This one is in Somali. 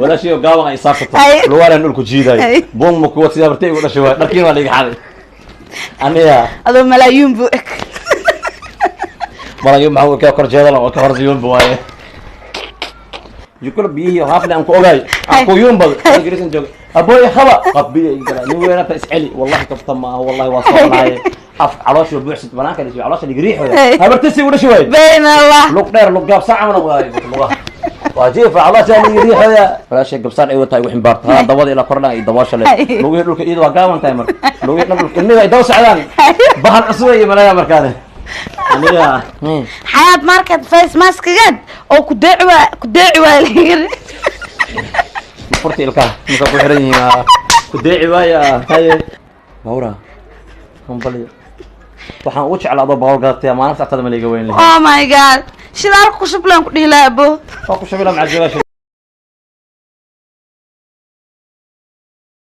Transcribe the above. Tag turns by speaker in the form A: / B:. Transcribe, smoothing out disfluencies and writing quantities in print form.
A: Walaashiyo gaaban ay saarsato.
B: Ay.
A: Lugaalen dhulku jiidayo.
B: Ay.
A: Buun ma kuwa sidaa bartay igu dhashay waay. Dharkiin waa liiga xaday aniga.
B: Adoo malaayuun buu eg.
A: Malayo maxaa ka kor jeedala oo ka hor yuunba waaye. Jikula biyihii haafle aan ku ogaay, aan ku yuunbad Ingiriisan jooga. Abooy haba qab biyo iga galaa, nin weynata isceli. Wallahi kabta ma aha, wallahi waa soo naaye. Af caloosha buuxsat, banaanka dhisi, caloosha liga riixooda.
B: Ay.
A: Habartasi igu dhashay waay.
B: Been Allah.
A: Lug dheer, lug gaab, sac camal waaye lugaha. Waa jiifa, caloosha liga riixooda. Walaashay gabsaan ay wataa igu ximbaarta. Ha dabada ilaa kordhan ay daboosha leh.
B: Ay.
A: Lugihii dhulka, iyada waa gaaban tahay marka. Lugihii dhan dhulka, ilmihi ay daba socdaan. Bahal cusub ay malaya markaane. Aniga.
B: Xayaat Market face maskigeed oo ku deeci waa, ku deeci waa la yiri.
A: Furta ilkaha maka ku xiran yihiin, ku deeci waaya. Haye mawra, hambaliyo. Waxaan ugu jeclaa adoo 100 gadatay maalinta agtada ma liiga weyn lahayd.
B: Oh my God, shidaalka ku shublaan ku dhihi lahaa abo.
A: Waa ku shabila macaa joogaa.